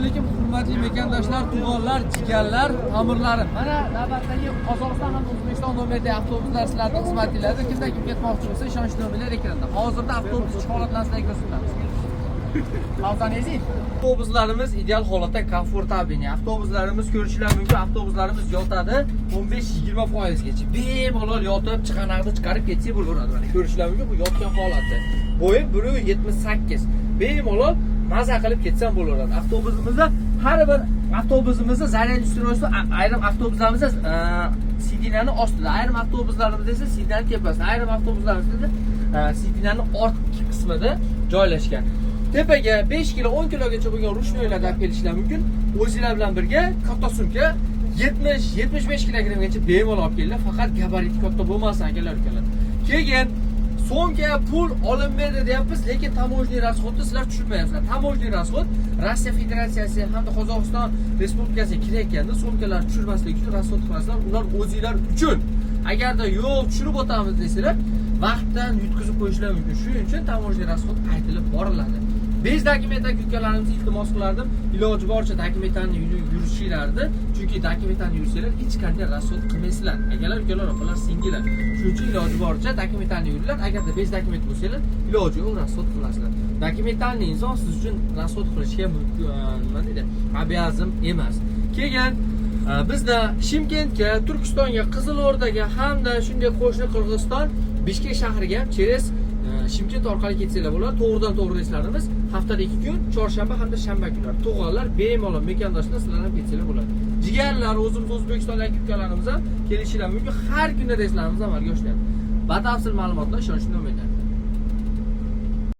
Alaykum, hurmatli mekandoshlar, tug'onlar, jigarlar, tomirlarim. Mana navbatdagi Qozog'iston hamda O'zbekiston nomeridagi avtobuslar sizlarning xizmatingizda. Kimda kim ketmoqchi bo'lsa, ishonch nomerlar ekranda. Hozirda avtobus ichki holatlarini sizlarga ko'rsatamiz. Mavzanezi. Avtobuslarimiz ideal holatda, комфортабельный. Avtobuslarimiz, ko'rishinglar mumkin, avtobuslarimiz yotadi 15-20 foizgacha. Bemalol yotib, chiqanaqni chiqarib ketsak bo'laveradi. Mana, ko'rishinglar mumkin, bu yotgan holati. Bo'yi 1.78. Bemalol maza qilib ketsam bo'laveradi. Avtobusimizda, har bir avtobusimizda заряд устройство, ayrim avtobuslarimizda сиденья ni ostida, ayrim avtobuslarimizda esa сиденья ni tepasida, ayrim avtobuslarimizda сиденья ni ortki qismida joylashgan. Tepaga 5 kilo, 10 kilogacha bo'lgan ручной larni olib kelishlar mumkin. O'zinglar bilan birga katta sumka 70-75 kilogrammgacha bemalol olib kelinglar. Faqat gabariti katta bo'lmasin, akalar, ukalar. Keyin sumka pul olinmaydi deyapmiz, lekin таможенный расход ni sizlar tushunmayapsizlar. Таможенный расход Rossiya Federatsiyasi hamda Qozog'iston Respublikasiga kirayotganda sumkalarni tushirmaslik uchun расход qilasizlar. Ular o'zinglar uchun. Agarda yo'q, tushirib o'tamiz desanglar, vaqtdan yutqizib qo'yishlar mumkin. Shuning uchun таможенный расход aytilib boriladi. Без документ dagi ukalarimizni iltimos qilardim, iloji boricha dokumentlarni yurishinglarni, chunki dokumentlarni yursanglar, hech qanday расход qilmaysizlar. Akalar, ukalar, opalar, singillar. Shuning uchun iloji boricha dokumentlarni yuringlar. Agarda без документ bo'lsanglar, iloji yo'q, расход qilasizlar. Документальный inson siz uchun расход qilishga nima deydi, обязан emas. Keyin bizda Shimkentga, Turkistonga, Qizilo'rdaga hamda shunday qo'shni Qirg'iziston, Bishkek shahriga ham через Shimkent orqali ketsanglar bo'ladi. To'g'ridan to'g'ri reyslarimiz haftada 2 kun, chorshanba hamda shanba kunlari. Tug'onlar, bemalol mekandoshlar, sizlar ham ketsanglar bo'ladi. Jigarlar, o'zimiz O'zbekistondagi ukalarimiz ham kelishinglar mumkin. Har kuni reyslarimiz amalga oshiriladi. Batafsil ma'lumotlar ishonchli nomerlar.